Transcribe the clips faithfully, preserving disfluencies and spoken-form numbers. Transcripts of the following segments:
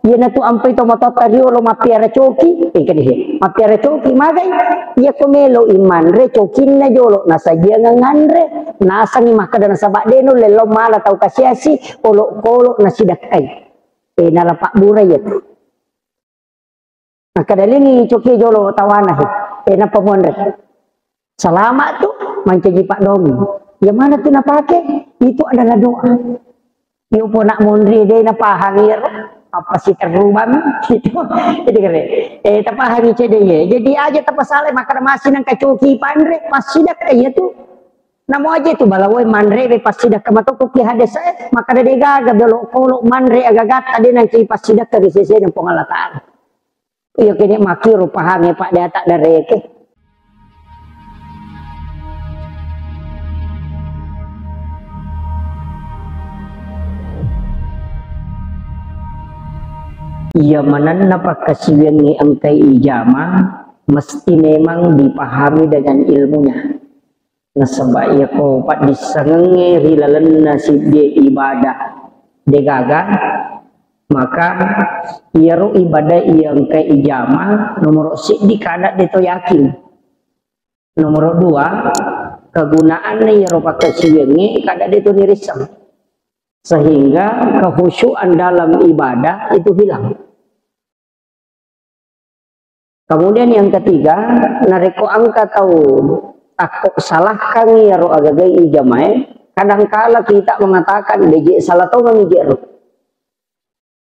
Iyanatu ampai to matotta riolo mappiara coki, eh, kene he, mappiara coki magai. Iya ko melo i manre cokinna jolo nasajiangang anre, nasangi makkeda nasaba de nulle lao mala tau kasiasi, olok-kolok nasidakkai. Eh, nala pabbura iyatu. Makkeda lengi coki jolo tawana he. Eh, nappa muanre. Salama tu mancaji paddomi. Yang mana tu napake? Itu adalah doa. Yo pona monri de napahangi ro. Apa si terubang? Itu. Jadi kare. Eh, tapahangi cede ye. Jadi aja tapasale makkeda masi nang kacoki panre, pasti dak iya tu. Namo aja tu balawoi manre be pasti dak matoko ki hadesa, eh, makkeda de gaga belok kolok manre agagatta de nang ci pasti dak ke sese nang Puang Allah Taala. Iya kene makkiro pahange Pak de atak dareke. Iya manenna pakkasiwiangnge engkai ijama mesti memang dipahami dengan ilmunya. Nasaba iyako paddissengengnge ri lalenna siddie ibadah degaga, maka iyaro ibadah iya engka ijama nomoro siddi kada deto yakin. Nomoro dua, kegunaanna iyaro pakkasiwiangnge kada deto nirisseng. Sehingga kehusyuan dalam ibadah itu hilang. Kemudian yang ketiga, narekko engka tau takko salahkangngi iyaro agagai ijamae, kadangkala kita mengatakan, "Beje salah tongengngi je ro."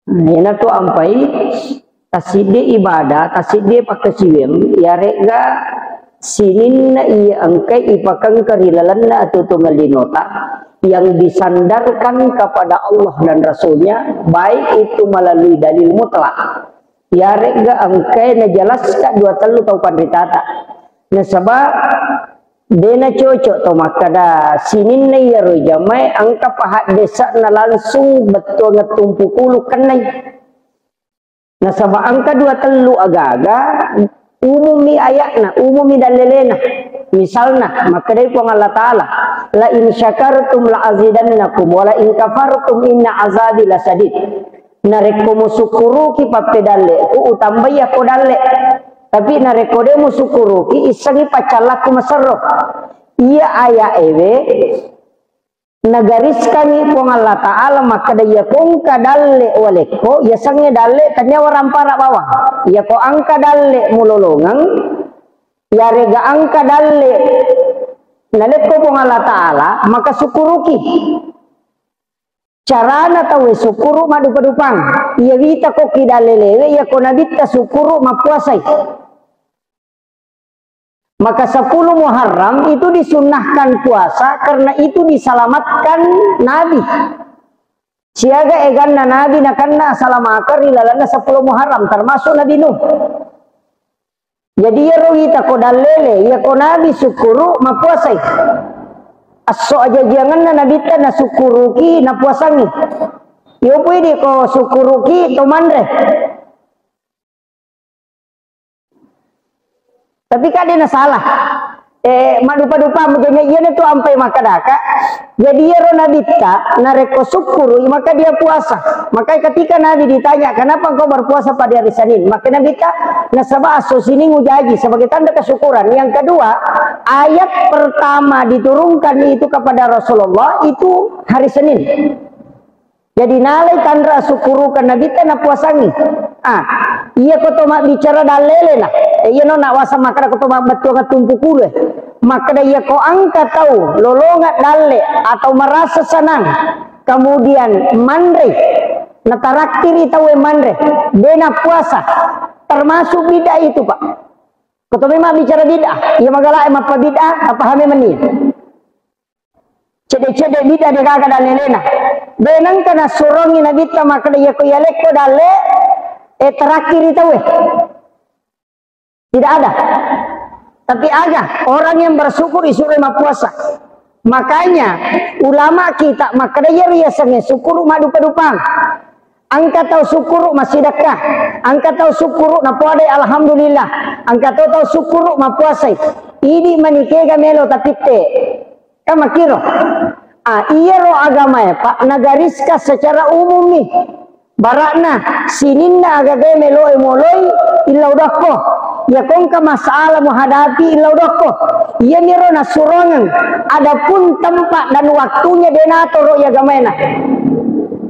Nah, iyanatu ampai tasiddi ibadah, tasiddi pakkasiwiang, iyaregga sininna iya engkai ipakengka ri lalenna atuotuongeng linota yang disandarkan kepada Allah dan Rasulnya, baik itu melalui dalil mutlak. Iyaregga engkae najalaska dua tellu tau panritata. Nasaba de nacocok to makkeda sininna iyaro ijamae engka pahaddesana langsung bettuangnge tumpu kulu kennai. Nasaba engka dua tellu agaga umummi ayatna, umummi dalelena. Misalna, makkedai Puang Allah Ta'ala, "La in syakartum la azidannakum, wa la in kafartum inna azabi lasadid." Narekko musukkuruki pappedalle'ku, utambai akko dalle'. Tapi narekko de musukkuruki, issengngi paccallakku maserro. Iya aya ewe, nagariskangngi Puang Allah Ta'ala makkeda, "Iya ko engka dalle' walekko, iya sengnge dalle' tania warampara bawang. Iya ko engka dalle' mulolongeng, iyarega engka dalle' nalekko Puang Allah Ta'ala, maka sukkuruki." Carana tauwe sukkuru maddupa-dupang. Iya wita ko ki dalle'lewe, iya ko nabitta sukkuru mappuasai. Maka sepuluh Muharram itu disunnahkan puasa karena itu diselamatkan Nabi. Siaga eganna Nabi nakenna asalamakeng ri lalenna sepuluh Muharram, termasuk Nabi Nuh. Jadi iyaro wita ko dallele, iya ko Nabi sukkuru mappuasai. Esso ajajiangenna Nabitta nasukkuruki napuasangngi. Iyo pui di ko sukkuruki to manre. Tapi kan de nasalah. Eh, maddupa-dupa mujanya iyana tu ampai makkedaka. Jadi iyaro nabitta narekko sukkuru maka dia puasa. Maka ketika Nabi ditanya, "Kenapa engkau berpuasa pada hari Senin?" Maka nabitta, "Nasaba esso Sining ujaji sebagai tanda kesyukuran." Yang kedua, ayat pertama diturunkan itu kepada Rasulullah itu hari Senin. Jadi nalai tanra sukkurukeng nabitta napuasangngi. Ah, iya ko to mabbicara dallelena. Eh, iya no nawasang makkeda ko to mabbettuang tumpu kulu. Makkeda iya ko engka tau lolongeng dalle atau merasa senang, kemudian manre, natarakkiri tau manre, de napuasa, termasuk bid'ah itu, Pak. Ko to memang bicara bid'ah, iya magala e mappa bid'ah, apa hame meni. Cedde-cedde bid'ah de gaga dallelena. De nengka nasurongi nabitta makkeda iya ko iyalekko dalle, eh, terakhir tauwe. Tidak ada. Tapi aga orang yang bersyukur disuruh mappuasa. Makanya ulama kita makkeda iya riasengnge sukkuru maddupa-dupang. Engka tau sukkuru massidekka, engka tau sukkuru napoadai alhamdulillah, engka to tau sukkuru mappuasai. Idi manikega melo tapitte. Kan makkiro. Ah, iyaro agamae, Pak, nagariska secara umum nih. Bara'na, sininna agagae meloe moloi, illau dokko. Iya ko engka masalah muhadapi, illau dokko. Iyaniro nassurongeng. Adapun tempat dan waktunya de' natoro i agamaena.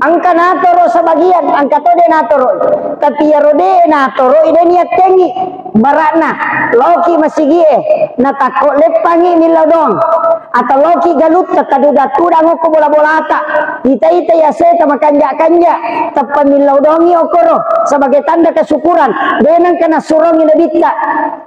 Engka natoro sebagian, engka to de' natoro. Tapi iyaro de' natoro i de' niattengi. Bara'na, laoki masigie, natakko leppangi millau doang. Atau laoki galutta, taduda-tudang okko bola-bolata. Ita-ita yaseta makanja-kanja, tappa millau doangi okkoro sebagai tanda kesyukuran. De' nengka nassurongi nabitta.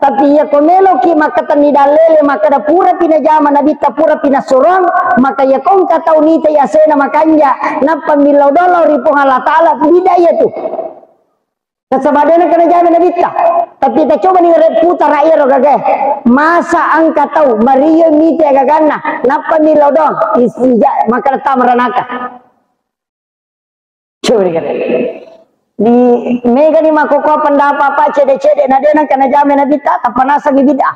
Tapi iya ko meloki makkatenni dallele, makkada purapi najama nabitta, purapi nassurong, maka iya ko engka tau nita yasena makanja, nappa millau doang lao ri Puang Allah Ta'ala, bid'ah iyatu. Nasaba de' nengka najama nabitta. Tapi tacoba ni re-, putara iyaro gagae. Masa engka tau mario mite gaganna, nappa millau doang, is-, ija-, makkada tama ranaka. Coba dikira. Di mega ni makkokkoe pendapat apa cede-cede na de' nengka najama nabitta, tappa nasengi bid'ah.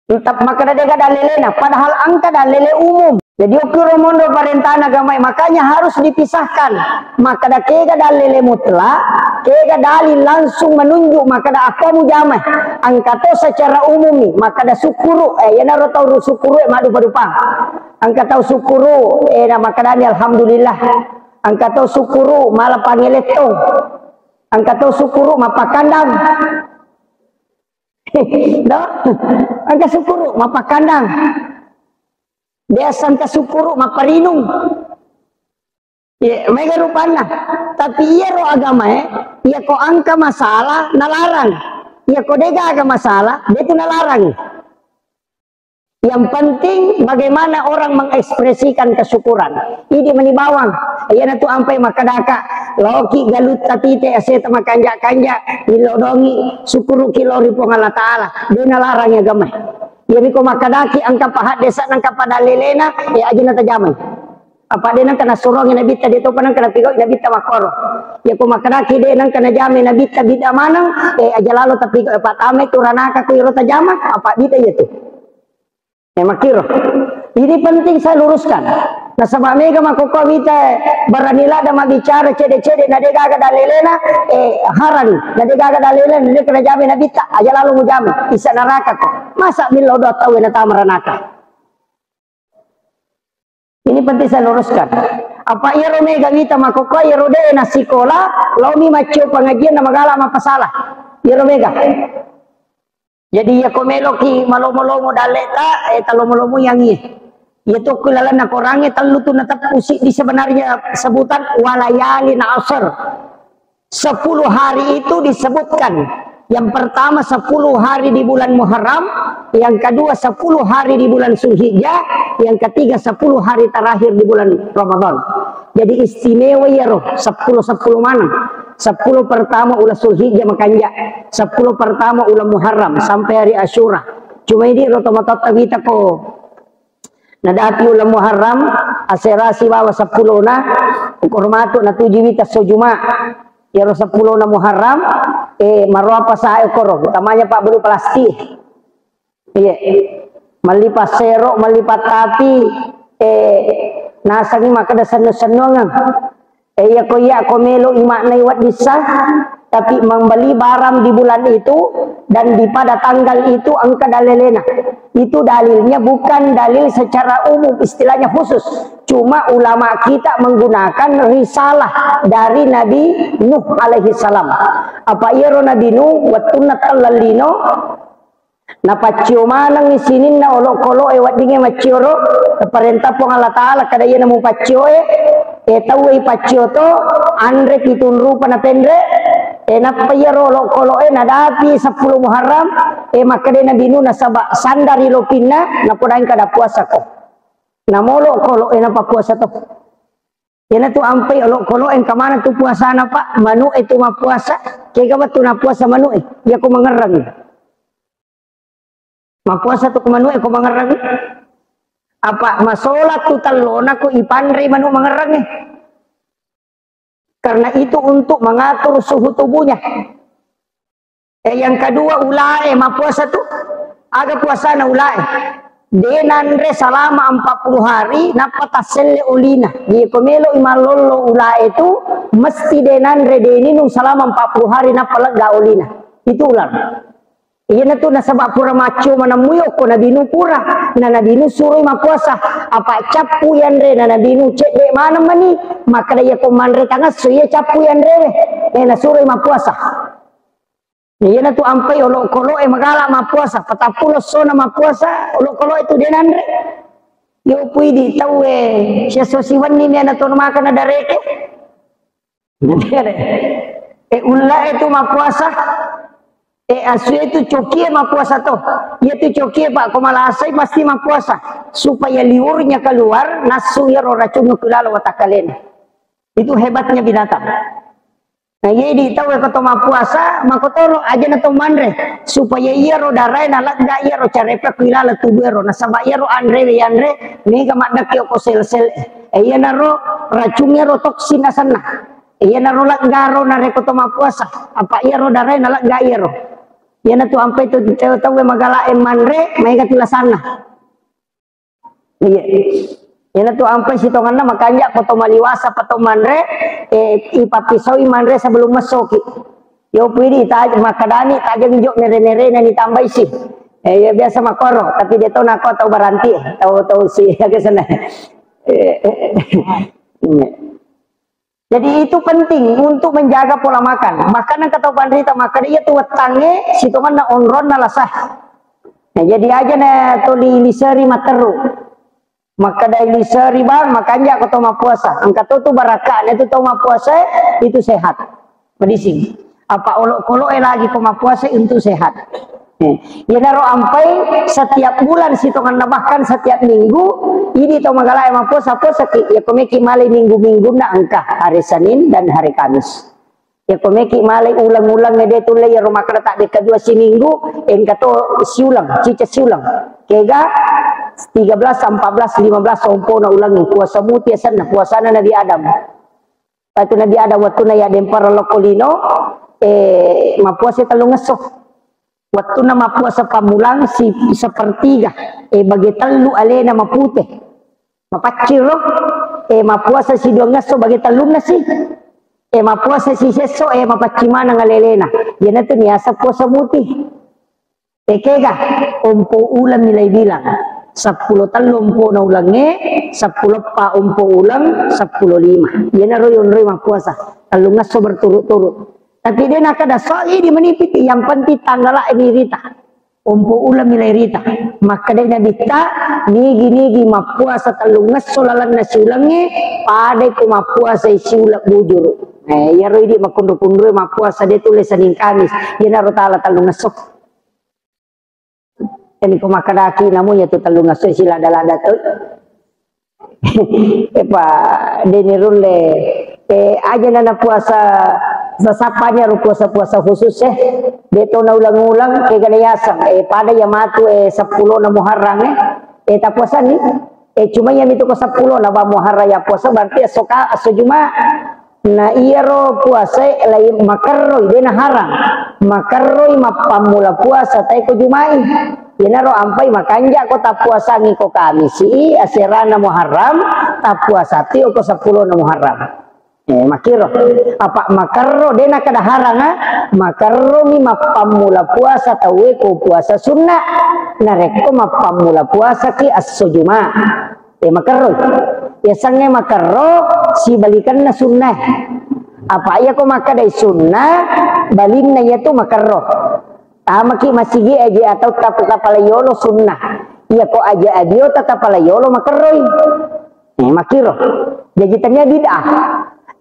Tetap makkada de'ga dallelena, padahal engka dallele umum. Jadi okkiro monro parentana agamae, makanya harus dipisahkan. Makkada kega dallele mutlak, kega dalil langsung menunjuk makkada apa mujama. Engka to secara umum ni, makkada sukkuru, eh, iyanaro tau ru-, sukkuru, eh, maddupa-dupang. Engka tau sukkuru, eh, na makkadani alhamdulillah. Engka tau sukkuru, mala pangelettong. Engka tau sukkuru, mappakandang. Do? Engka sukkuru, mappakandang. Biasa engka sukkuru, mapparinung. Ye, mega rupanna. Tapi iyaro agamae, iya ko engka masalah, nalarang. Iya ko de'gaga masalah, de' tu nalarang. Yang penting bagaimana orang mengekspresikan kesyukuran. Idi meni bawang. Iyanatu ampai makkadaka, laoki galutta tite aseta makanja-kanja, millau doangi, sukkuruki lao ri Puang Allah Ta'ala. De' nalarang agama. Iyami ko makkadaki engka pahaddesa, engka padallelena, eh, aja natajamai. Apa de' nengka nassurongi nabitta, de' topa nengka napigau'i nabitta makkoro. Iya ko makkadaki de' nengka najamai nabitta bid'ah maneng, eh, aja lalo tapigau', eh, pattamai tu ranaka ko iro tajama, apa bid'ah iyatu. Eh, makkiro. Ini penting saya luruskan. Nasaba mega makkokkoe wita berani ladda mabbicara cede-cede na de'gaga dallelena, eh, harang, na de'gaga dallelena, na de' nengka najamai nabitta, aja lalo mujamai, isa neraka ko. Masa millau doang tau natama ranaka. Ini penting saya luruskan. Apa iyaro mega wita makkokkoe iyaro de' nasikola, laomi maccio pengajian na magala mappasala. Iyaro mega. Jadi iya ko meloki malomo-lomo dalleta, eh, talomo-lomo yang iya. Iya tokko lalenna Korangnge tellu tu nateppu, siddi sebenarnya sebutan walayalin asr. Sepuluh hari itu disebutkan. Yang pertama sepuluh hari di bulan Muharram, yang kedua sepuluh hari di bulan Zulhijjah, yang ketiga sepuluh hari terakhir di bulan Ramadan. Jadi istimewa iyaro sepuluh sepuluh maneng. Sepuluh pertama ula Zulhijjah makanja, sepuluh pertama ula Muharram sampai hari Asyura. Cuma idi ro tomatoatta wita ko nadapi uleng Muharram, asera sibawa seppulona, ukoro matu natuju wita esso Juma. Iyaro seppulona Muharram, eh, maroa pasae ukoro, utamanya pabbulu plastik. Iya. Melli passero, melli pattapi, eh, nasengi makkeda sennu-sennuangeng. Eh, iya ko iya ko melo i maknai wedding sah, tapi membeli barang di bulan itu dan di pada tanggal itu engka dalilena. Itu dalilnya bukan dalil secara umum, istilahnya khusus. Cuma ulama kita menggunakan risalah dari Nabi Nuh alaihi salam. Apa iyaro Nabi Nuh wettunna telleng lino, napaccio manengngi sininna olokolo'e weddingnge maccioro, naparenta Puang Allah Ta'ala kada iyana mupaccioe, e, tauwe ipaccio to, anre pitung rupa napenre, e, nappa iyaro olokolo'e nadapi seppulo Muharram, e, makkeda Nabi Nuh nasaba sandari lopinna, napodaeng kada puasako. Namolo kolo'e napappuasa to. Iyanatu ampai olokolo'e engka maneng tu puasana, Pak, manu'e tu mappuasa, kega wettu nappuasa manu'e, iyako mangerrang. Mappuasa tu ko manu'e ko mangerrang. Apa masola tu tellona ko ipanrei manu mangerrangnge. Karena itu untuk mengatur suhu tubuhnya. Eh, yang kedua, ulae mappuasa tu. Aga puasana ulae. De nanre salama empat puluh hari, nappa tasselle olina. Jadi ko melo i mallollo ulae tu, mesti de nanre, de ninung salama empat puluh hari, nappa lega olina. Itu ular. Iyanatu nasaba pura maccio manemmui okko Nabi Nuh pura. Na Nabi Nuh suroi mappuasa. Apa cappu yanre na Nabi Nuh, cedde maneng mani. Makkeda iya ko manre tangesso iya cappu yanrewe. Eh, nasuroi mappuasa. Iyanatu ampai olokolo'e magala mappuasa, patappulo essona mappuasa, olokolo'e tu de nanre. Yo pui di tauwe, siesso siwenni mi ana tono makana dareke. E ullae tu mappuasa. E asue tu cokie mappuasa to. Iya tu cokie, Pak, ko malasai pasti mappuasa. Supaya liurnya keluar, nassu iyaro racung ku lalo watakkalena. Itu hebatnya binatang. Nah, jadi tau ko to mappuasa, makotoro aja na to manre, supaya iyaro darae nalegga iyaro carepa ku ilala tubuero, nasaba iyaro anre we yanre mega maddekke ko sel-sel. E, iyanaro racung iyaro toksin asenna. E, iyanaro leggaro narekko to mappuasa, apa iyaro darae nalegga iyaro. Iyanatu ampai tu tau, tau magala e manre, maega tu lasanna. Iya. Iyanatu ampai sitonganna makanja ko to maliwasa pa to manre, eh, ipappisoi manre sebelum messoki. Yo pui di taj-, makkedani tajeng jo mere-merena ni tambai si. Eh, iya biasa makoro, tapi de to nako tau baranti, tau, tau si, ya ke sana. Eh, eh, eh. Iya. Jadi itu penting untuk menjaga pola makan. Bahkan engka tau panrita makkeda iya tu wettangnge sitongenna onronna lasa. Nah, jadi aja na toli liseri matteru. Makkeda liseri bang, makanja ko to mappuasa. Engka to tu barakane tu to mappuasa itu sehat. Medising. Apa olok-koloke lagi ko mappuasa untuk sehat. Eh, iyanaro ampai setiap bulan sitongenna, bahkan setiap minggu, idi tau magalae mappuasa-puasaki, iya ko meki malai minggu-minggunna engka hari Senin dan hari Kamis. Iya ko meki malai uleng-uleng de tulle iyaro makkeda tabbekka jua siminggu, engka to siuleng, cica siuleng. Kega tiga belas, empat belas, lima belas ompona uleng puasa muti asenna, puasana Nabi Adam. Patu Nabi Adam wettunna yaddempereng lokko lino, eh, mappuasa tellungesso. Wettunna mappuasa pammulang si-, sepertiga, eh, bage tellu alena mapute. Mapacciro, eh, mappuasa siduangesso bage tellunna si. Eh, mappuasa sisesso, eh, mapaccing maneng alelena. Iyanatu niaseng puasa muti. Ekega, ompo uleng milai bilang. Seppulo tellu ompona ulengnge, seppulo eppa ompo uleng, seppulo lima. Iyanaro yonroi mappuasa. Tellungesso berturut-turut. Tapi de nakkeda, "Soal idi menipiti, yang penting tanggala ini rita." Ompo uleng milai rita. Makkedai Nabitta, "Nigi-nigi mappuasa tellungesso lalenna siulengnge, padai ko mappuasa siuleng bujuru." Eh, iyaro idi makunru-kunrue mappuasa de tulle Senin Kamis. Iyanaro tala tellungesso. Jadi ko makkedaki namu iya tu tellungesso silada-lada tu. Epa, deni rulle, eh, aja nana puasa, sasappanya ro puasa-puasa khusus, eh. De to na ulang-ulang, eh, gana yaseng, eh, pada ya matu, eh, seppulo na Muharram, eh. Eh, tapuasani, eh, cuma ya mitu ko seppulo na ba Muharram ya puasa, berarti esso ka, esso Juma. Na iyaro puasae lai makerroi, de naharang. Makerroi mappammula puasa tae ko Jumai. Iyanaro ampai makanja ko tappuasangi ko Kamisi, aserana Muharram, tappuasati ko seppulo na Muharram. Eh, makkiro. Apa makerro, de nakada haranga, makerromi mappammula puasa tauwe ko puasa sunna. Narekko mappammula puasaki esso Juma. Eh, makerro. Yasengnge makerro, sibalikenna sunnae. Apa iya ko makkedai sunna, balinna iyatu makerro. Tamaki masigi aje atau tap-, tapala yolo sunna. Iya ko aje adio tatapala yolo makerroi. Eh, makkiro. Jaji tania bid'ah.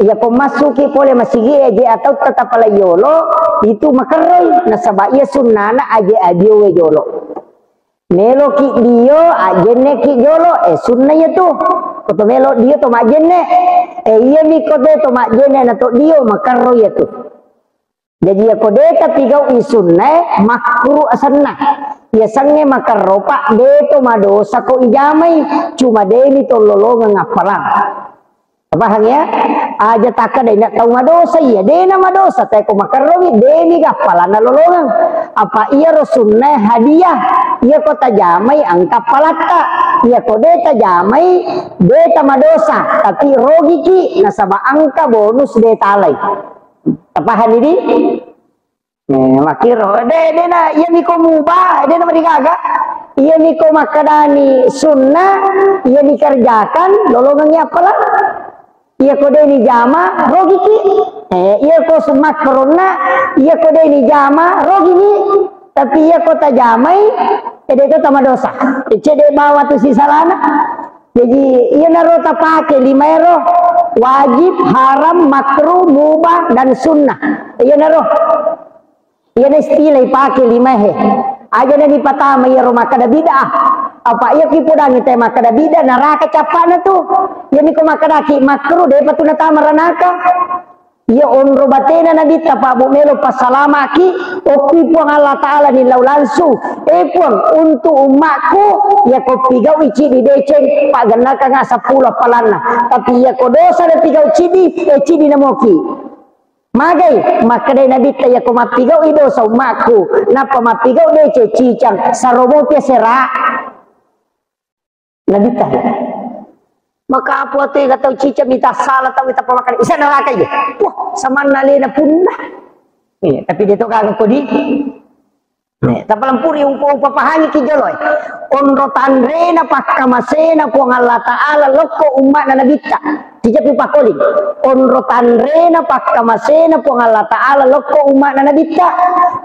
Iya ko massuki pole masigi aje atau tatapala yolo, itu makerroi. Nasaba iya sunnana aje adio we jolo. Meloki dio, ajenneki jolo, eh, sunna iya tu. Koto melo dio to majenne. Eh, iya mi kote to majenne na to dio, makarro iya tu. Jadi iya ko de tapi gau i sunna, eh, makruh asenna. Iya sange makarro, Pak, de to madosa ko ijamai, cuma de mi to lolongeng appalang. Pahang ya? Aja takkeda ina tau madosa iya, dena madosa, tae ko makerrowi, deni gappalanna lolongeng. Apa iyaro sunnae hadiah, iyako tajamai engka palatta, iyako de tajamai de tamadosa, tapi rogiki nasaba engka bonus de talai. Tapahani di? Eh, makkiro, de, de na, iya miko mubah, de na marigaga. Iya miko makkadani sunnah, iya dikerjakan, lolongengngi appala. Iya ko de ni jama, rogiki. Eh, iya ko su-, makkaronna, iya ko de ni jama, rogini. Tapi iya ko tajamai, eh, de to tamadosa. Eh, cedde bawa tu sisalana. Jadi, iya naro tapake lima ero, wajib, haram, makruh, mubah, dan sunnah. Iya naro. Iyana istilah ipake limae. Aja na dipatama iyaro makkada bid'ah. Apa iya ki podangi te makkada bid'ah, naraka cappana tu. Iya niko makkadaki makruh, depa tu natama ranaka. Iya onro batena Nabitta, Pak, bu melo passalamaki, okki Puang Allah Ta'ala ni lau langsung. Eh, Puang, untuk umatku, iya ko pigau ici di deceng, Pak, gennaka nga seppulo appalanna. Tapi iya ko dosa na pigau cidi, eh, cidi na moki. Magai, makkedai Nabitta, "Iyako mappigau'i dosa ummakku, nappa mappigau deceng cicang, saromopi asera." Nabitta. Maka apa tu ega tau cicang mita sala tau tappa makkeda, "Isa neraka iya." Wah, samanna alena punna. Iya, tapi dia tu kagak kodi. Nih, tapalempuri upa-, upapahangi ki jolo, eh. Onro tanrena pakkamasena Puang Allah Ta'ala lokko umma'na Nabitta. Tijappi pakkoling. Onro tanrena pakkamasena Puang Allah Ta'ala lokko umma'na Nabitta.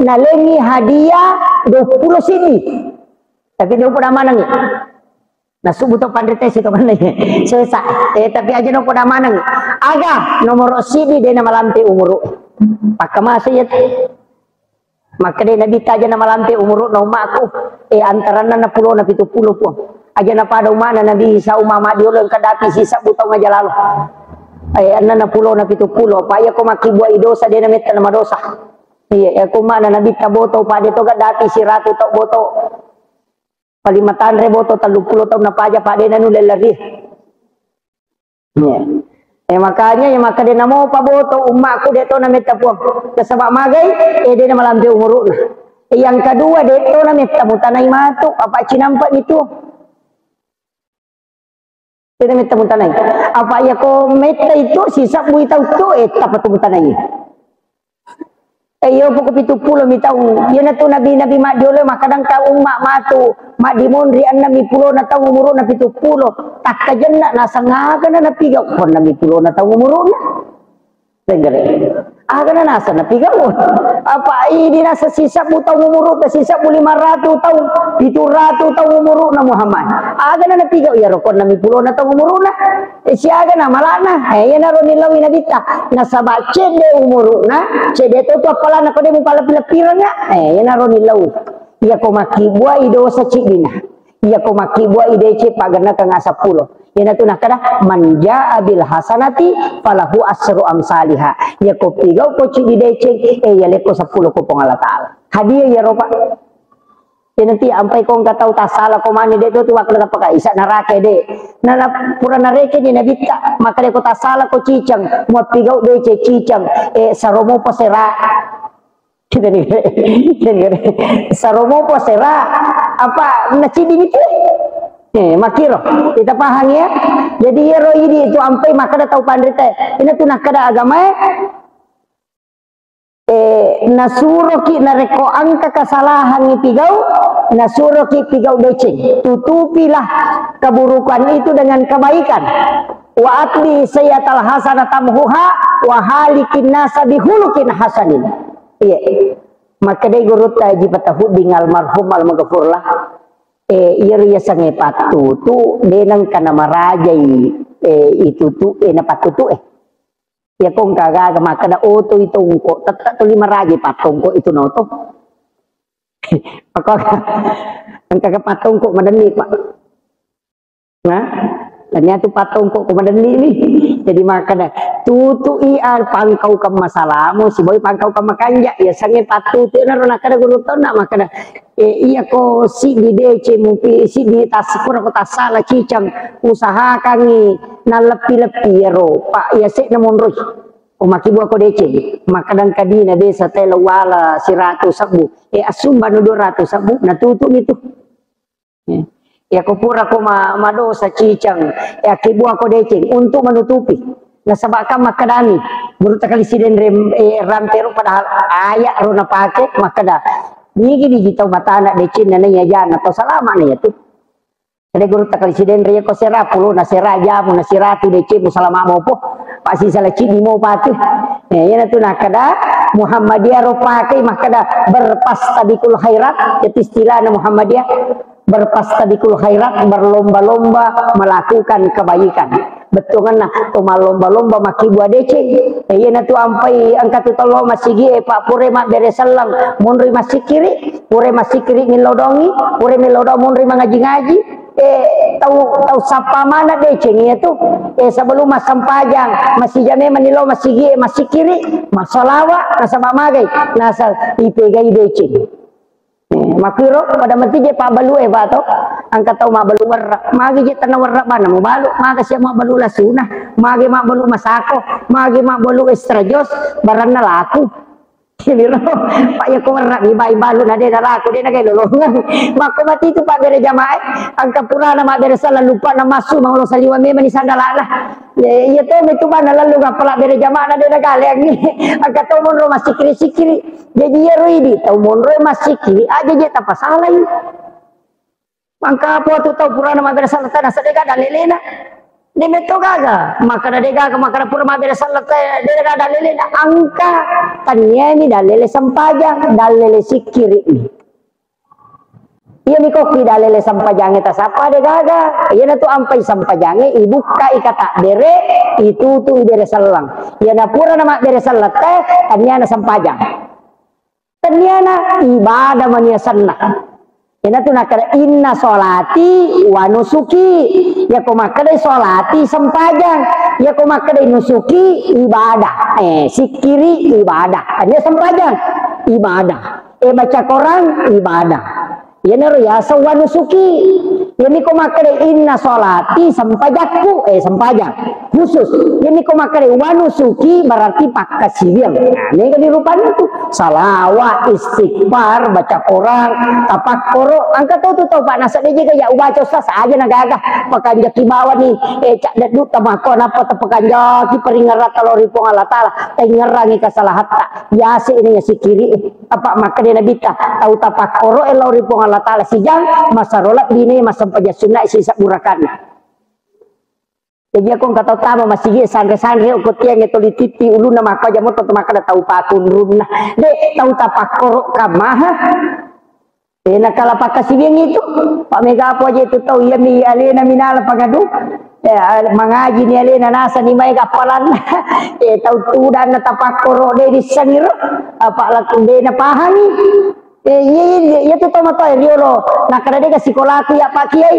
Nalengi hadiah dua puluh sidi. Tapi dia upada manengi. Nasubbu to panrita sito maneng. Sesa. Eh, tapi aja no poda maneng. Aga nomoro sidi de na malampe umuru. Pakkamase iya. Makkeda Nabitta aja na malampe umuru na ummaku. Eh, antaranna na pulo na pitu pulo, Puang. Aja na pada umana Nabi Isa umma maddiolo engka dapi sisebbu taung aja lalo. Eh, anna na pulo na pitu pulo. Pa iya ko makkibuai dosa de na metta na madosa. Iya, iya ko umana Nabitta boto pade to ga dapi siratu tau boto. Paling matanre boto telluppulo taung napaja, pa de nanu lellari. Iya. Eh, makanya ya makkeda namo pa boto ummaku de to na metta Puang. Nasaba magai, eh, de na malampe umuruna. Eh, yang kedua de to na metta mutanai matu, apa cinampa itu. De na metta mutanai. Apa iya ko metta itu sisebbu taung tu, eh, tappa tu mutanai. Eh, iyo poko pitu pulo mi taung. Iyana tu nabi-nabi maddiolo makkadang ka umma matu maddimonri enneng mi pulona taung umuruna pitu pulo. Takkajenna naseng aga na napigau ko enneng mi pulona taung umuruna. Tenggere. Aga na naseng napigau. Apa idi naseng sisebbu taung umuruna, sisebbu lima ratu taung, pitu ratu taung umuruna Muhammad. Aga na napigau iyaro ko enneng mi pulona taung umuruna. Eh, siaga na malana. Eh, iyanaro nillaui Nabitta. Nasaba cedde umuruna, cedde to tu appalana ko de mupalleppi-leppirengnga. Eh, iyanaro nillau. Iya ko makkibbuai dosa ciddina. Iya ko makkibbuai deceng pagennakeng seppulo. Iyana tu nakkeda, "Man jaa bil hasanati falahu asru amsaliha." Iya ko pigau ko ciddi deceng, eh, iya lekko seppulo ko Puang Allah Ta'ala. Hadiah iyaro, Pak. Jadi nanti ampai ko engka tau tassala ko mani de to tu wakkeda tapaka isa naraka de. Na, na pura narekeni Nabitta, makkeda ko tassala ko ciceng, muappigau deceng ciceng, eh, saromo pasera. Kita ni, saromo pasera, apa naciddi itu? Eh, makkiro. Kita paham ya. Jadi iyaro idi tu ampai makkeda tau panrita. Ina tu nakkeda agama, eh. Eh, nasuroki narekko engka kesalahan ipigau, nasuroki pigau deceng. Tutupilah keburukan itu dengan kebaikan. Wa atbi sayyatal hasanata tamhuha wa halikin nasa bihulukin hasanin. Iya. Makkedai gurutta Haji Patahuddin almarhum almaghfurlah. Eh, iyaro yasengnge pattutu, de nengka namarajai, eh, itutu, eh, napattutu, eh. Iya ko engka gaga makkeda oto i tongko, tette tuli maraji pattongko itu na oto. Maka engka ke pattongko madenni, Pak. Nah, tania tu pattongko ko madenni ni. Jadi makkeda tutu i a pangkau ke masalamu, siboi pangkau ke makanja. Iya sengnge pattutu naro nakkeda guru tonna makkeda Eh, iya ko siddi deceng mupi, siddi tas-, pura ko tassala ciceng, usahakangngi nalleppi-leppi iyaro, Pak, iya se'na monroi. Ko makkibua ko deceng, makkadang kadina biasa telo wala siratu sebbu. Eh, assumba no dua ratu sebbu, natutu mi tu. Eh, iya ko pura ko ma-, madosa cicang, eh, akkibua ko deceng untuk menutupi. Nasaba kan makkadami, guru takali sidenre, eh, rampe ro padahal aya ro napake, makkada, nigi-nigi tau matana deceng na naiya jana, tau salama na iya tu. Ada guru takali sidenre iya ko sera pulo na sera jamu na siratu deceng mu salama mopo. Pasti salah cidi mo pati. Eh, iya na tu nakada Muhammadiyah ro pakai makkada berpastabikul khairat, jadi istilahna Muhammadiyah. Berpastabikul khairat, berlomba-lomba melakukan kebaikan. Bettuanna to mallomba-lomba makkibua deceng. Eh, iyanatu ampai engka tu tello masigi, eh, Pak, pura mabbere selleng, monroi massikkiri, pura massikkiri millau dongi, pura millau dong monroi mangaji-ngaji. Eh, tau, tau sappa mana deceng iya tu. Eh, sebelum massempajang, masija memang nillau masigi, eh, massikkiri, massalawa, nasaba magai, nasa ipegai deceng. Eh, makkiro pada mati je pabbalu e, Pak, to. Engka tau mabbalu werra. Magi je tenna werra bana mubalu, maga sia mabbalu lasuna, magi mabbalu masako, magi mabbalu extra jos, baranna laku. Kiro, Pak, ya ko werra mi bai balu na de na laku, de na gai lolongan. Makko mati tu Pak bere jamaah, engka purana mabbere sala lupa na masu mangolo saliwa memang ni sandalana. Ya, iya to, metu bana lalu ngapala bere jamaah na de na galeangi. Engka to monro masikiri-sikiri. Jaji iyaro idi tau monroe massikkiri, aja je tapasalai. Mangka apa tu tau purana mabbere sallata nasa dega dalelena. De metto gaga, makkada de gaga, makkada pura mabbere sallata de gaga dalelena. Angka tanniani dalele sempajang, dalele sikkiri. Iya mi kokki dalele sempajange tasappa de gaga. Iyana tu ampai sempajange ibukka i kata bere, itutu i bere sellang. Iyana purana mabbere sallata, tanniana sempajang. Tenniana ibadah mani asenna. Iyanatu nakkeda, "Inna sholati wa nusuki." Yako makkedai sholati, sempajang. Yako makkedai nusuki, ibadah. Eh, sikkiri, ibadah. Tennia sempajang, ibadah. Eh, baca Quran, ibadah. Iyanaro yaseng wa nusuki. Iyami ko makkeda inna sholati sempajakku, eh, sempajang khusus. Iyami ko makkeda wa nusuki berarti pakkasiwiang. Nah, mega di rupanna tu. Salawat, istighfar, baca Quran, tapakkoro. Engka tau tu tau, Pak, nasa de jega ya ubaca ustaz aja na gaga. Pakanjaki bawani, eh, cak dedu tamako napa tapakanjaki peringerata lao ri Puang Allah Taala. Taingerangi kesalahatta. Biasa ini ya sikiri. Apa makkeda Nabitta, tau tapakkoro'e lao ri Puang Allah Taala sijang, masaro lebbine massempajang sunnae sisebbu rakaatna. Jaji, ako engka tau tama masigi sanre-sanre, okko tiangnge toli titti ulunna, makko aja moto makkeda tau pakunrunna. De, tau tapakkoro kammaha. Eh, nakala pakkasiwiang itu. Pak, mega apa aja itu tau, iya mi alena minala pangadu. Eh, al-, mangaji ni alena nasa ni mai kappalanna. Eh, tau tudanna tapakkoro de dissengiro. Apa laku de napahangi. Eh, iya, iya, iya, iya tu tau matoa riolo. Nakkeda de ga sikolaku ya Pak Kiai.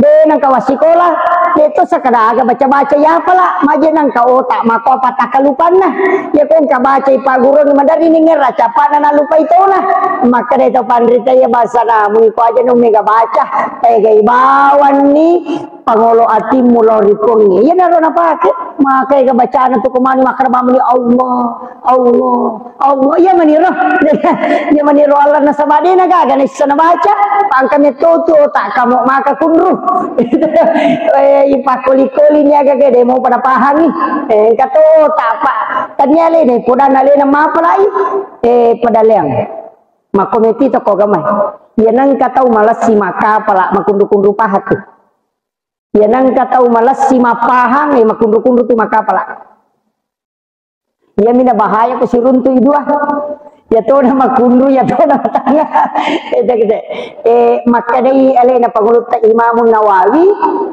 De nangka wassikola. De to sakada aga baca-baca ya pala. Maje nangka otak mako apa takalupanna. Ya ko engka baca i pagurung madari ni ngera capana nalupai tona. Makkeda to panrita ya bahasa namu iko aja nu mega baca. Tegai bawanni. Pangolo atimmu lao ri Puangnge. Iyanaro napake. Maka ega bacana tu kumani makkeda mamuni Allah, Allah, Allah. Iya maniro. Iya maniro Allah nasaba de na gaga naisseng nabaca. Pangka metto tu otak kamu maka kunru. Eh, ipakkoli-koli ni aga gede mau pada pahangi. Eh, engka to otak, Pak. Tania lene, podana lena mapalai. Eh, pada leang. Makko meti to ko gamai. Iya nangka tau malessi makapala makunru-kunru paha tu. Iya nangka tau malessi mappahang, eh, makunru-kunru tu makapala. Iya mina bahaya ko siruntu i dua. Ya tona makunru, ya tona matanga. Eh, tak, tak. Eh, makkedai alena pangulutta Imamun Nawawi,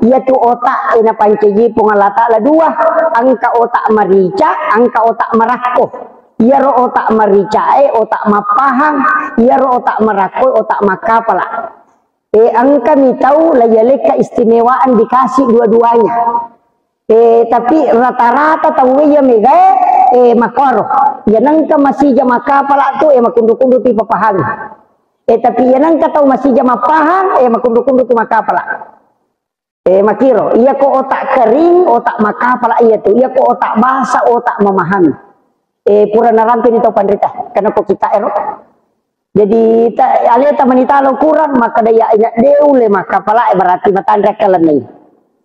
iya tu otak, eh, napancaji Puang Allah Taala dua. Angka otak marica, angka otak marakko. Iyaro otak marica, eh, otak mappahang. Iyaro otak marakko, otak makapala. Eh, engkami tau la yalekka istimewaan dikasih dua-duanya. Eh, tapi rata-rata tau iya megae, eh, makkoro. Iya nengka masija makapala tu, eh, makunru-kunru tu ipapahami. Eh, tapi iya nengka tau masija mapahang, eh, makunru-kunru tu makapala. Eh, makiro, iya ko otak kering, otak makapala iya tu. Iya ko otak basa, otak memahami. Eh, pura narampini tau panrita. Karena ko kita ero. Jadi, ta-, aleta manitalo kurang, maka daya ina deu le makapala, eh, berarti matanre kalenai.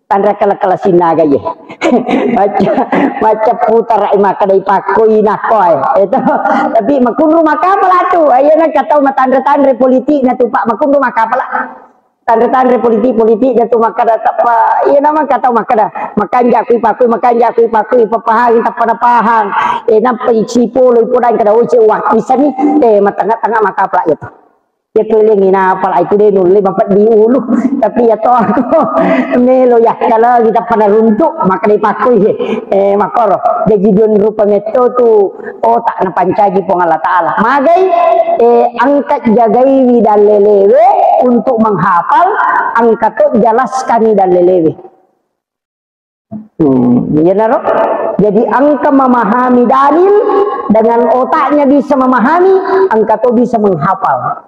Tanre kala-kala sinaga ye. Macca, macca putara maka dai pakoi nakoi. Itu. Tapi makunru makapala tu. Ayo na katau matanre-tanre politik na tu, Pak. Makunru makapala. Tanre-tanre politik-politik na tu makkada tappa, iya nama katau makkada, makanja kui pakui, makanja kui pakui, papahangi tappa napahang. Eh, nampa isi polo ipodang kada oce wah bisa ni. Eh, matanga-tanga makapala itu. Ya kuelengi napala itu de nulle mapeddi ulu. Tapi ya to aku melo yakkalengi tappa naruntu, maka dai pakui. Eh, makoro. Jadi dua rupa metto tu otak napancaji Puang Allah Ta'ala. Magai, eh, engka jagaiwi dallelewe untuk menghafal, engka to jelaskani dallelewe. Hmm, iyanaro. Jadi engka memahami dalil dengan otaknya bisa memahami, engka to bisa menghafal.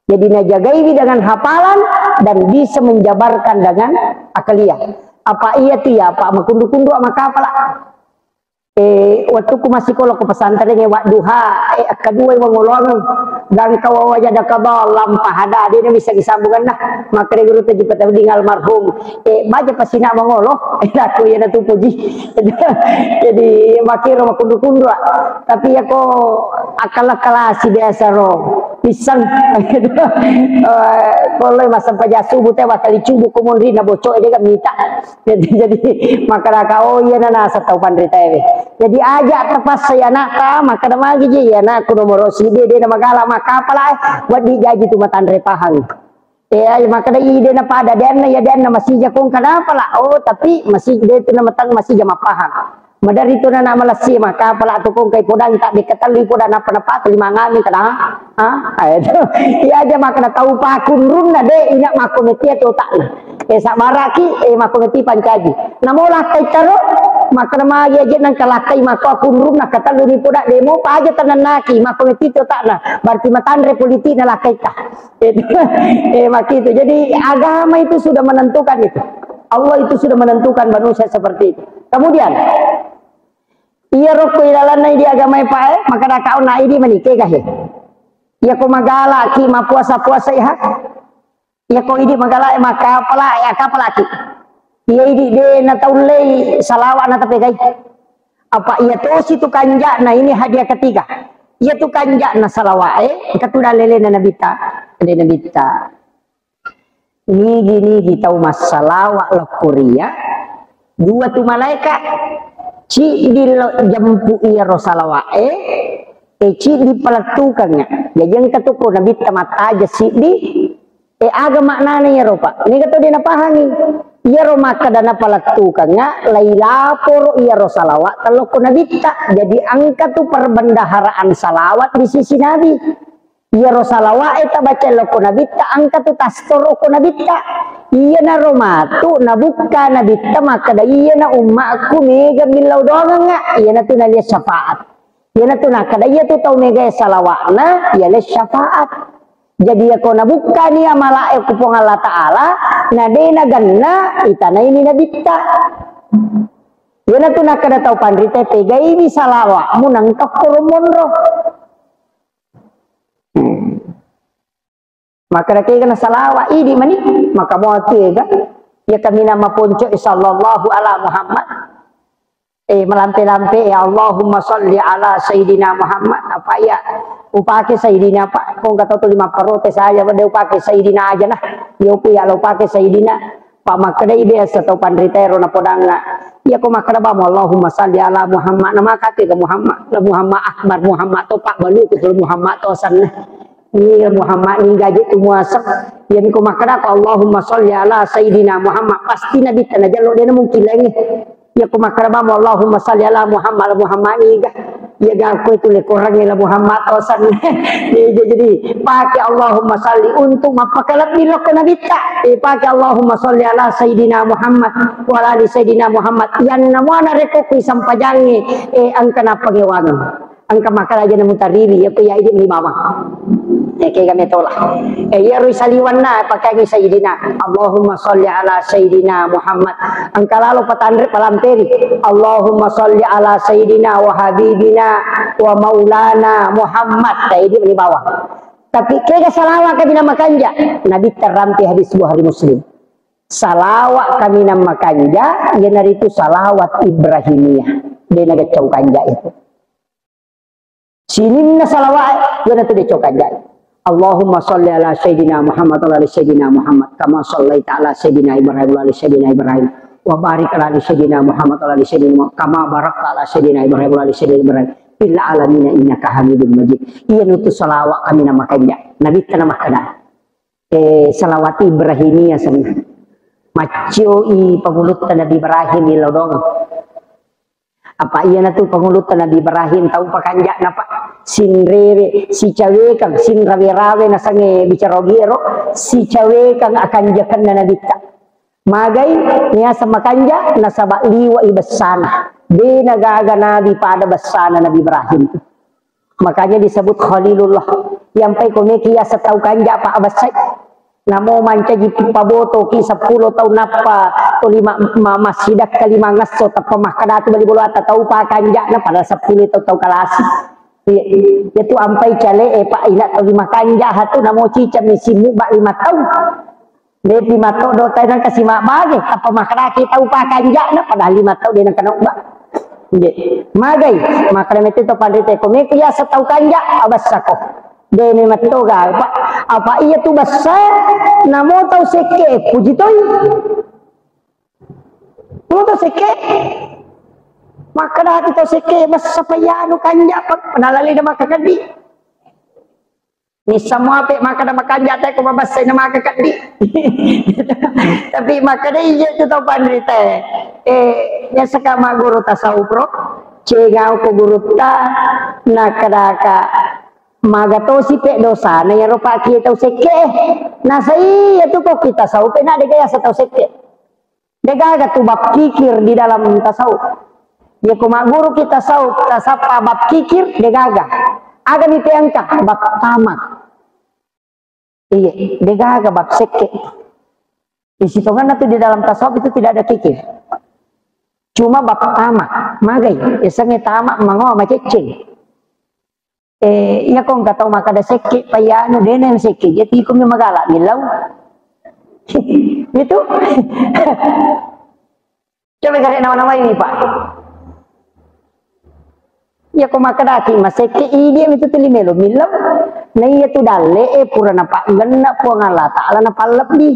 Jadi najagaiwi dengan hafalan dan bisa menjabarkan dengan akaliyah. Apa iya tu ya, apa makundu-kundu ama kapala. Eh, waktu ku masih kolo ke pesantren ya, waktu ha, eh, kedua wangolong, gangka wawaja dakaba lampa hada, dia bisa disambungan nah. Makanya guru tadi petang ding almarhum. Eh, baca pasina mangolo, eh, aku ya natu puji. Jadi, makiro makundu-kundu, ah. Tapi ya ko akal-akalasi biasa ro. Pisang. Eh, kalau masa paja subuh teh bakal cubu kumun rina bocok dia kan mita. Jadi, jadi, maka raka, oh iya, na nasa tau panrita ewe. Jadi, aja terpaksa ya anak ta, maka na magi je, ya anakku nomor sidi, dia nama gala, maka apalah, eh, buat dijaji tu matanre pahang. Eh, aja maka da ide na pada, dan na ya, dan na masih jakong kenapa lah? Oh, tapi masih dia tu nama tang masih jama pahang. Madari tu na malasi, maka apalah tu kong kai podang tak diketahui podang apa-apa tu lima ngami kena. Ah, itu. Iya aja makna tau pakunrunna de, ina makko metia tu otakna. Eh, sabaraki, eh, makko meti pancaji. Namo lakkai taro, makna magi aja nang kalakkai makko akunrunna katalu ni poda demo, pa aja tanannaki, makko meti tu otakna. Berarti matanre politik na lakkai ta. Itu. Eh, makitu. Jadi agama itu sudah menentukan itu. Allah itu sudah menentukan manusia seperti itu. Kemudian, iya rokko ilalanna di agama e, Pak, eh, maka dakau na idi manike gahe. Iya ko magalaki mapuasa-puasa iha. Iya ko idi magalai makapala, ya kapalaki. Iya idi de na taullei salawa na tapegai. Apa iya tosi tu kanjana ini hadiah ketiga. Iya tu kanjana salawa e, katu dalelena nabita, de nabita. Nigi-nigi tau massalawa lokkoria, dua tu malaeka, ciddi lo jampu iyaro salawa e, e ciddi palettukengnga. Jaji engka tu ko nabitta mattaja siddi, e aga maknana iyaro, Pak? Niga to de napahangi. Iyaro makkeda napalettukengnga, lai laporo iyaro salawa tellokko nabitta. Jadi engka tu perbendaharaan salawat di sisi Nabi. Iyaro salawa'e tabaca lokko nabitta, engka tu tastoro ko nabitta. Iyanaro matu nabukka nabitta makkeda, iyana ummaku mega millau doangengnga, iyanatu nalia syafaat. Iyanatu nakkeda, iyatu tau megae salawa'na, yale syafaat. Jadi, iyako nabukkani amala'e ku Puang Allah Ta'ala, na de nagenna, itanaini nabitta. Iyanatu nakkeda tau panrita, pegaiwi salawa'mu nangka koro monro. Hmm. Maka nakega na salawa, idi mani, maka motu ega. Ya kamina maponco, sallallahu ala Muhammad. Eh, malampe-lampe, ya Allahumma salli ala Sayyidina Muhammad. Apa ya? Upake Sayyidina, Pak. Kau nggak tahu tu lima parote saja, pada upake Sayyidina aja nah. Ya, upu ya, lo upake Sayyidina. Pak, makkedai biasa tau panrita ero napodangnga. Iya ko makkeda bamo, Allahumma salli ala Muhammad, na maka ke Muhammad, la Muhammad Akbar, Muhammad to, Pak, balu ke Muhammad to sanna. Iya Muhammad ni gaji tu muasek. Iya ko makkeda ko Allahumma salli ala Sayyidina Muhammad, pasti Nabi tana jallo, de na mungkin lainnya. Iya ko makkeda bamo, Allahumma salli ala Muhammad, la Muhammad ni ga. Iya, gangku itu le korangnge la Muhammad tosan. Iya, jadi pake Allahumma salli untuk mappakalebbi lokko nabitta. Eh, pake Allahumma salli ala Sayyidina Muhammad wa ala ali Sayyidina Muhammad. Yang namanya reko kui sampajangi, eh, engka napangewangi. Engka makalaja namu tariri, ya, ya, ini mama. Eh, kega metola. Eh, iyaro saliwanna pakaiangngi Sayyidina. Allahumma sholli ala Sayyidina Muhammad. Engka lalo patanre palamperi. Allahumma sholli ala Sayyidina wa habibina wa maulana Muhammad. Nah, ini di bawah. Tapi kega salawat kaminang makanja. Nabi terampi hadis Bukhari Muslim. Salawat kaminang makanja, iyanaritu salawat Ibrahimiyah. De' nageccau kanja itu. Sininna salawat, iyanatu de' cau kanja. Allahumma sholli ala Sayyidina Muhammad wa ala ali Sayyidina Muhammad, kama shallaita ala Sayyidina Ibrahim wa ala ali Sayyidina Ibrahim, wa barik ala ali Sayyidina Muhammad wa ala ali Sayyidina Muhammad, kama barakta ala Sayyidina Ibrahim wa ala ali Sayyidina Ibrahim, fil alamina innaka Hamidum Majid. Iyanatu salawat kaminang makanja. Nabi tana makkada. Eh, salawat Ibrahimiyah senna. Maccioi pangulutta Nabi Ibrahim ilodong. Apa iyanatu pangulutta Nabi Ibrahim tau pakanja'na, Pak? Sinrewe, sicawekang, sinrawe-rawe nasengnge bicara ogi ero, sicawekang akanjakenna Nabitta. Magai niaseng makanja, nasaba liwa'i bessana. De' nagaga Nabi pada bessana Nabi Ibrahim. Makanya disebut Khalilullah. Yampai komeki yaseng tau kanja, Pak, abessai. Namo mancaji pabotoki seppulo taung nappa toli ma-, ma-, massidakka limangesso tappa makkadatu bali boloatta tau pakanja'na padahal seppulo tau, tau kalasi. Iya, itu ampai cale'e, Pak, ina toli makanja hatu namo ciceng mi simmu ba lima taung. Depi mattodo tai nangka simabbage, tappa makkedaki tau pakanja'na, padahal lima tau de' nengka naobba. Nggih. Magai, makkeda mette to panrita, ko meko yaseng tau kanja, abessako. De' memetto gaga, Pak. Apa iya tu bessa, namo tau sekke, puji toi. Namo tau sekke. Makkedaki tau sekke, bessa pa iyanu kanja, Pak. Nalalina makkakeddi. Nissa muape makkeda makanja te ko mabessai na maka keddi. Tapi makkeda iya tu tau panrita. Eh, biasa ka magguru tasawuf ro. Cegau ko gurutta, nakkedaka maga tosi pe dosana iyaro pakkie tau sekke. Nasai iya tu ko kita tasawuf pe na de' ga yaseng tau sekke. De' gaga tu bab kikir di dalam tasawuf. Iya ko magguruki tasawuf, tasappa bab kikir, de' gaga. Aga mi peangka? Bab tamak. Iya, de' gaga bab sekke. Di sitonganna tu di dalam tasawuf itu tidak ada kikir. Cuma bab tamak. Magai, yasengnge tamak mangoa macecceng. Eh, iya ko engka tau makkeda sekke, pa iyanu, de' na sekke, jadi iko mi magala millau. Itu. Coba kare nawa-nawai mi, Pak. Iya ko makkedaki masekke, idi mi tu tuli melo millau. Na iya tu dalle e pura napaggenna Puang Allah Taala napallebbi.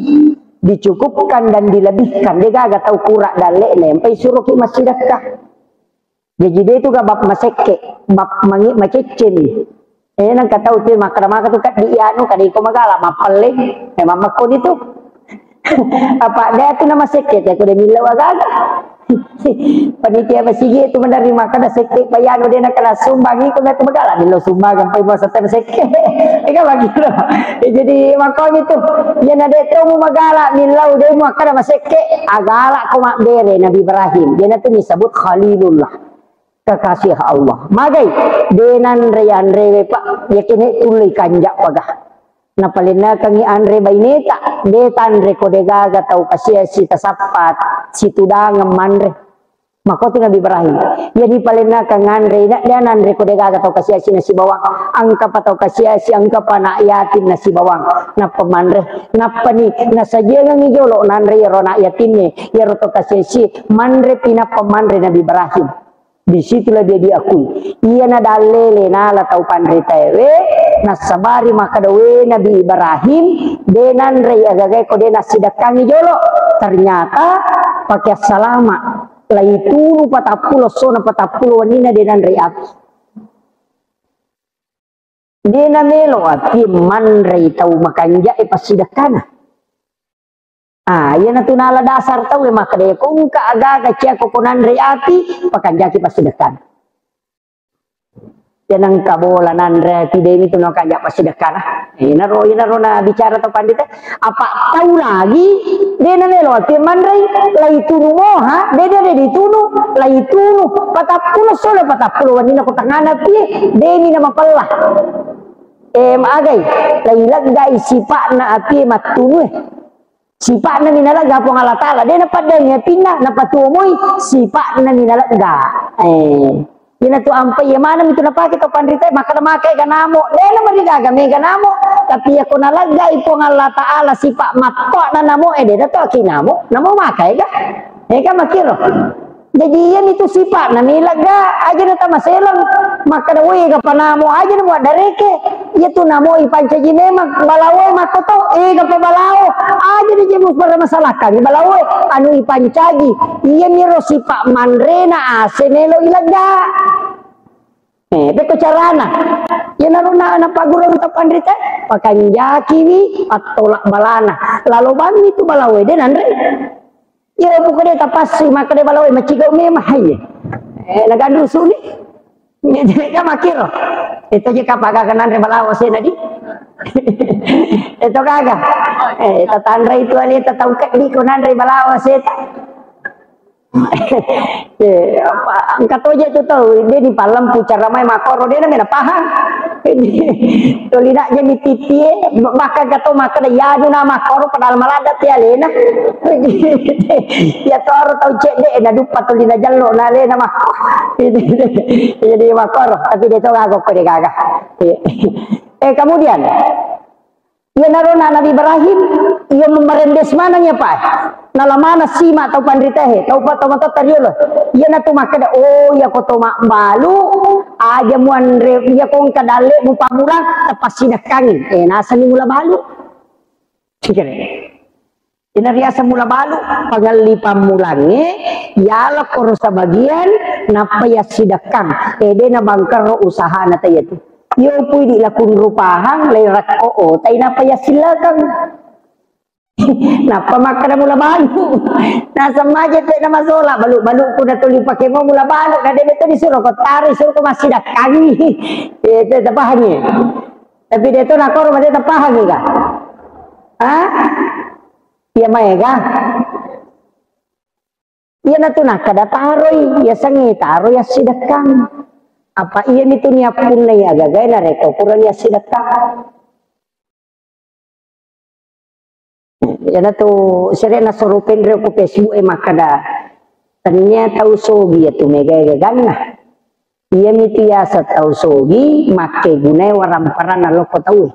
Dicukupkan dan dilebihkan. De' gaga tau kura dalle na empai suroki massidekka. Jaji de' tu ga bab masekke, bab mangi-, maceccemi. Eh, nengka tau tu makkeda maka tu keddi iyanu, kada iko magala, mappelleng. Memang makkoni tu. Apa de' tu na masekke, te ko de' millau aga-aga. Panitia masigi tu menerima kada sekke, pa iyanu de' na kada sumbang, iko tu magala, millau sumbang, ampai puasa te masekke. Ega bagi lo. Eh, jadi makkoni tu. Iya na de' to mu magala, millau de' mu kada masekke. Agala ko mabbere Nabi Ibrahim. Dia na tu disebut Khalilullah. Kekasih Allah. Magai, de' nanre anrewe, Pak, yakkini tullei kanja paga. Napalennakengngi anre baineta, de' tanre ko de' gaga tau kasiasi tasappa situdangeng manre. Makkotu Nabi Ibrahim, iya dipalennakeng anre, ina de' nanre ko de' gaga tau kasiasi nasibawang, engkapa tau kasiasi, engkapa anak yatim nasibawang, nappa manre, nappani nasajiangengngi jolo nanre iyaro anak yatimne, iyaro tau kasiasi, manre pi nappa manre Nabi Ibrahim. Di situlah dia diakui. Iyana dallele nala tau panritaewe, nassabari makkeda we Nabi Ibrahim, de' nanrei agagae ko de' nassidekkangi jolo. Ternyata pake assalama. Laitunu patappulo essona patappulo wenninna de' nanrei api. De' namelo api manrei tau makanja'e passidekkana. Ah, iyanatu nala dasar tauwe makkeda, ko engka agaga ciako ko nanrei api, pakanjaki passidekkana. Tenengka bola nanre api, de' mitu nakanja passidekkana. Inaro, inaro nabicara to pandita. Apa tau lagi, de' namelo api manrei, laitunu moha, de', de', de' ditunu, laitunu, patappulo solo, patappulo wenninna ko tengngana api, de' mi namapella. Eh, magai, laileggai sipa'na api mattunue. Sipa'na minalegga Puang Allah Ta'ala. De' napaddeng apinna, napatuomoi, sipa'na minalegga. Eh, iyanatu ampai, iya maneng itu napake to panrita, maka namakai ga namo. De' namarigaga mega namo. Tapi iyako naleggai Puang Allah Ta'ala sipa' matto'na namo, eh, de' nato aki namo. Namo makai ga? Eh, kan makiro. Jaji, iyanitu sipa'na milegga, aja na tamaseleng. Makkeda, "Woi, ega panamo aja na muaddareke." Iyatu namo ipancaji memang balaoe makkoto, ega pa balao. Aja na je mupermasalahkan balaoe, anu ipancaji. Iyamiro sipa' manrena ase melo ilegga. Eh, pekko carana. Iyanaro na, napagurung to panrita, pakanjakiwi pattolak balana. Lalo bammi tu balaoe, de' nanre. Iya, pokoknya tapassu, makkeda balaoe, macigau memang, hai. Eh, naganrusuni. Iya, jadi kan makiro. Itu je kapagaga nanre balaoe sena di. Itu gaga. Eh, tatanre itu ale tatau keddi ko nanre balaoe seta. Eh, apa, engka toje tu tau, de' ni palempu cara mai makoro, de' na mena pahang. Tolina je mi titie, bahkan kato makkeda, "Iyanu na makoro padahal maladde' ti alena." Iya toro tau cedde' na duppa tolina jello na alena makko. Jadi makoro, tapi de' to gaga ko de' gaga. Eh, kemudian, iyanaro na Nabi Ibrahim, iya memerendes maneng iya, Pak. Nalamana sima tau panritae, tau pa-, tau matotta riolo. Iyanatu makkeda, "Oh, iyako to mabbalu, aja muanre, iyako engka dalle mupammulang, tapassidekkangi." Eh, nasenni mula balu. Sikere. Ina riaseng mula balu, pangelli pammulangnge, yala koro sabagian, nappa yassidekkang. Eh, de' nabangkerro usahana taiya tu. Iyo pui di lakunru pahang, lai rakko o, tai nappa yassillekang. Nappa makkeda mula balu. Naseng maje pe namasola, balu-balu ku natuli pake mau mula balu, na de' beto disuro ko tari, suro ko massidekkangi. Eh, te-, tapahangi. Tapi de' to nakoro mate tapahangi ka. Hah? Iya maega. Iyanatu nakkeda taroi, yasengnge taroi assidekkang. Apa iyamitu niappunnai agagae narekko purani assidekkang. Iyanatu sere'na soro penre ko Facebook e makkeda, tennia tau sogi iyatu mega gaganna. Iyamitu yaseng tau sogi, makkegunai waramparanna lokko tauwe.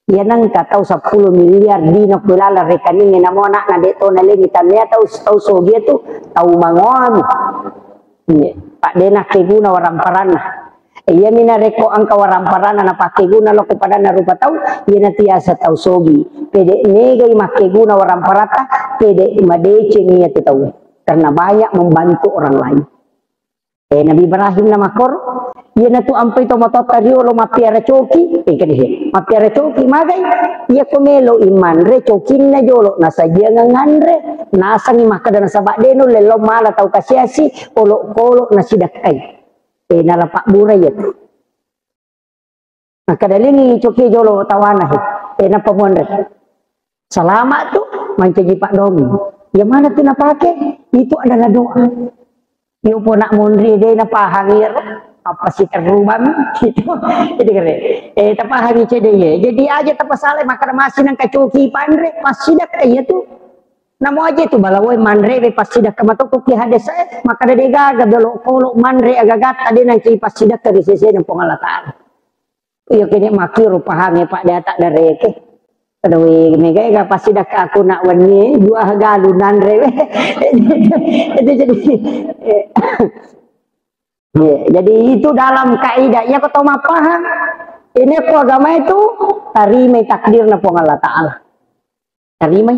Iya nengka tau seppulo miliar dina ko laleng rekeningnge, namo anakna de' to nalengi, tannia tau, tau sogi tu tau mangoami. Iya, pa de' nakkeguna waramparanna. Iyami narekko engka waramparanna napakkeguna lokko padanna rupa tau, iyanatu yaseng tau sogi. Pede' megai makkeguna waramparatta, pede' madeceng iyatu tau. Karena banyak membantu orang lain. Eh, Nabi Ibrahim na makkoro, iyanatu ampai to matotta riolo mappiara coki, eh, kene he, mappiara coki magai, iyako melo i manre cokinna jolo, nasajiangang anre, nasengngi makkeda nasaba de' nulle lao mala tau kasiasi, olokolo nasidekkai. Eh, nala pabbura iyatu. Makkedalengi coki jolo tawana he. Eh, nappa muanre. Salama tu, mancaji paddomi. Iya mana tu napake? Itu adalah doa. Iyo pona monri de' napahang iyaro. Apa siterrubang? Itu. Jadi kere. Eh, tapahangi cede ye. Jadi aja tapasala makkeda masi nengka coki panre, passidekka iyatu. Namo aja tu balawoe manre be passidekka matokko ki hadese, makkeda de' gaga belo kolo manre agagatta de' nangki passidekka ri sesena Puang Allah Ta'ala. Iya kene makkiro pahangnge, Pak, de' ata' dareke. Aduh, mega ega passidekka aku nak wenni, dua galu nanre. Itu jadi, eh, iya, jadi itu dalam kaidah. Iya, ko tau mappahang. Ini ko agama itu, tarimai takdirna Puang Allah Ta'ala. Tarimai.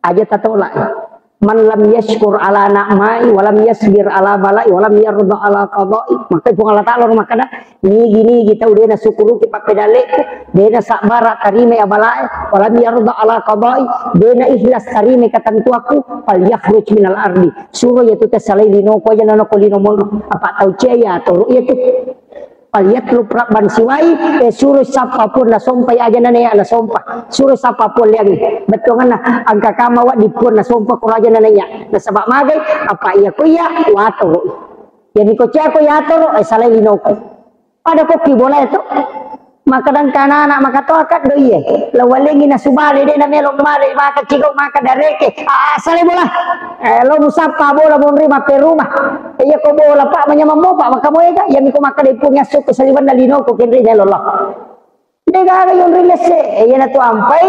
Aja tatolak. Man lam yashkur ala na'mai, wa lam yasbir ala balai, wa lam yarda ala qadai. Makanya Puang Allah Ta'ala makkeda, nigi-nigi tau de' nasukuruki pappedaleku, de' nasabbara tarimai abalae, wa lam yarda ala qadai, de' na ikhlas tarimai katentuakku, fal yakhruj minal ardi. Suro iyatu tassalai linoku aja nanoko lino monro. Apa tau cia iyatoro iyatu. Falyatlub rabban siwai, eh, suro sappa puang nasompa, ya aja nana ya nasompa. Suro sappa puang liangi. Bettuanna, engka kama wa di puang nasompa ko aja nana ya. Nasaba magai, apa iya ko iya, watoro. Jadi ko cia ko yatoro, eh, salai linoku. Pada ko ki bola itu. Makkeda engka anak-anak makatoa kaddo iye. Lawalengi nasubale, de' namelo male, maka cigau, maka dareke. Ah, sale bola. Eh, lo musappa bola monri mapperuma. Iya ko bola, Pak, manyameng mo, Pak, maka moega. Iya miko makkeda ipungngi assuku saliwenna linoku kenri melo lo. De' gaga yonri lesse. Eh, iyanatu ampai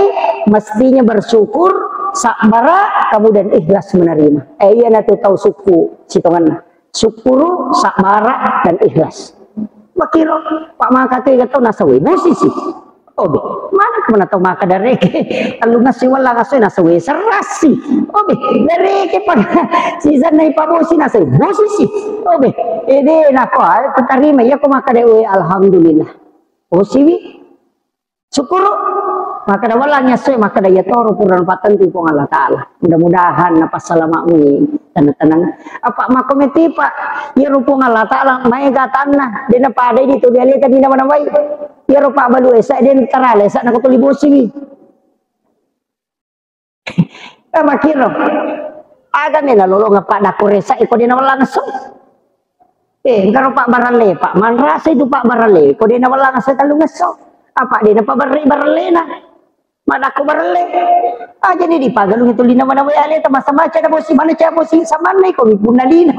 mestinya bersyukur, sabbara, kemudian ikhlas menerima. Eh, iyanatu tau sukku sitongenna. Sukkuru, sabbara, dan ikhlas. Makkiro, Pak, maka tega tau nasawe bosi si. Obe, mana kemana tau maka dareke? Tellungasso, wellangasso nasawe serasi. Obe, dareke pada sisanna ipabosi nasawe bosi si. Obe, ede nako, ah, kutarima, iya ko maka de', we, alhamdulillah. Bosiwi. Sukkuru. Makkeda wellangngi assoe, makkeda iya toro pura napattentu Puang Allah Ta'ala. Mudah-mudahan napassalama'mi tenang-tenang. Apa makko meti, Pak, iyaro Puang Allah Ta'ala maega atanna, de' napadai di to dialeta di nawa-nawai. Iyaro pabbalu esa, de' tarala esa nako tuli bosiwi. Eh, makkiro. Aga mena lolongeng paddakko resa iko de' nawellang esso. Eh, engkaro pabbaralle, Pak. Manrasa itu pabbaralle, ko de' nawellang esso tellung esso. Apa de' napabarre barallena? Maddakko baralle. Ah, jadi dipagalungi tuli nawa-nawa aleta, masa-maca na bosi, mana ca bosi, samanna iko mi punna lino.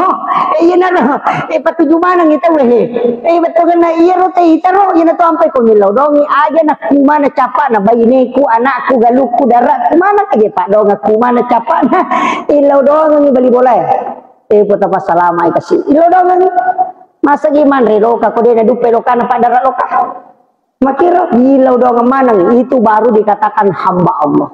Eh, iyanaro. Eh, patuju maneng ita wehe. Eh, bettuanna iyaro te itaro, iyanatu ampai ko millau dongi, aja na kumana capana baineku, anakku, galukku, darakku, mana aja padonga kumana capana. Illau dongi bali bolae. Eh, pota pasalamai kasi. Illau dongi. Masa gi manre loka, ko de' naduppe lokana paddara loka. Makkiro, illau dongi maneng, itu baru dikatakan hamba Allah.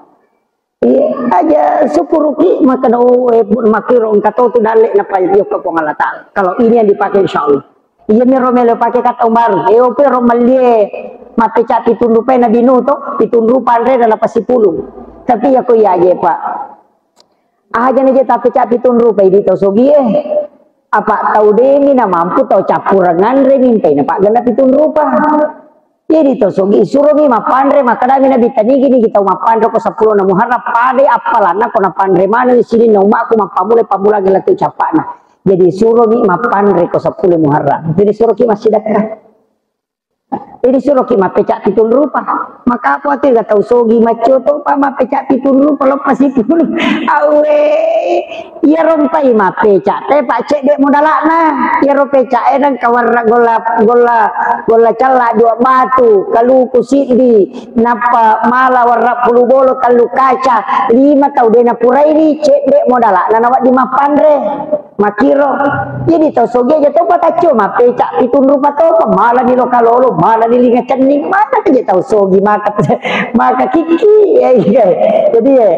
Iya, aja syukuruki, makkeda, oh, eh, pun makkiro engka to tu dalle napajokka Puang Allah Ta'ala. Kalau ini yang dipakai, insya Allah. Iya, miro melo pakai kata baru. Eh, ope ro mellie mappeca pitung rupai Nabi Nuh to, pitung rupa anre dan apa sipulung. Tapi ya ko iya aja, Pak. Aja na je tappeca pitung rupai di tau sogie. Apa tau demi na mampu tau cappureng anre mintai na paggenna pitung rupa. Jadi to sogi, suromi mappanre, makkedami Nabi, tanigi-nigi tau mappanre ko seppulo na Muharram, padai appalanna ko napanre maneng sininna ummakku mappammula-pammula gella tu cappana. Jadi suromi mappanre ko seppulo Muharram. Jadi suroki massidekka. Jadi suroki mappeca pitung rupa. Maka apa tu ga tau sogi maccio to pa mappeca pitung rupa loppa sipulung. Awe. Iya rompai mappeca te, Pak, cedde modala'na. Iyaro peca e nengka warra golla, golla, golla calla dua batu, kaluku siddi, nappa mala warra pulu bolo tellu kaca, lima tau de napuraini, cedde modala'na nawedding mappanre. Makkiro. Jadi tau sogi aja to pataccio mappeca pitung rupa to, malani loka lolo, malani linga cenning, mana aja tau sogi maka, maka kiki. Ya, iya. Jadi, ya.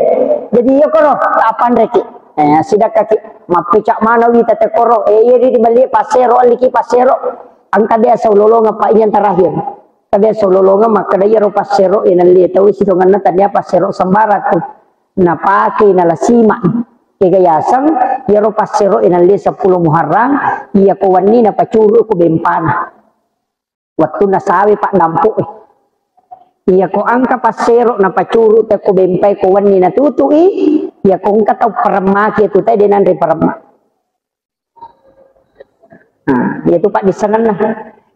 Jadi, ya, kono, appanreki. Eh, sidakkaki, mappeca maneng wita te koro, eh, iya di, di melli passero, alliki passero. Engka biasa ulolongeng, Pak, yang terakhir. Engka biasa ulolongeng, makkeda iyaro passero, eh, nalli tau sitongenna tania passero sembarang tu. Napake, nala simak. Kega yaseng, iyaro passero, eh, nalli seppulo Muharram, iya ko wenni napacuru ko bempana. Wettunna sawe paddampu'e. Iyako engka passero napacuru te ko bempai ko wenni natutu'i, iyako engka tau paremmaki tu te de nanre paremma. Nah, iyatu paddissengenna.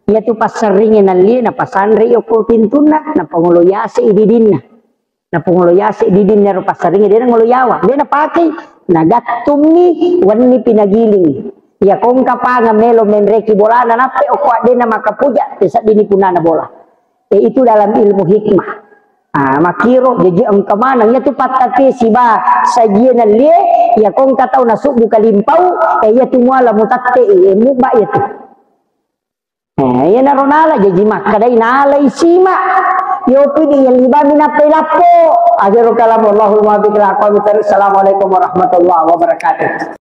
Iyatu passerringi nallie napasanre iyo ko pintunna, napangolo yase i didinna. Napangolo yase didinna ro passaringnge, de nangolo yawa, de napakei, nagattummi wenni pi nagiling. Iya kongka pangeng melo menreki bolana, nappe okko addena makapuja, teseddini punana bola. E, itu dalam ilmu hikmah. Ah, makkiro, jaji engka maneng, iyatu pattakke siba sajie nallie, iya kongka tau nasubbu kalimpau, e, iyatu muala mutattei, e, mubba iyatu. Eh, iyanaro nala, jaji makkedai nalai sima. Yopi di yang libami nappai lappo. Akhirul kalam, wallahul muwaffiq ila aqwamit thariq. Assalamualaikum warahmatullahi wabarakatuh.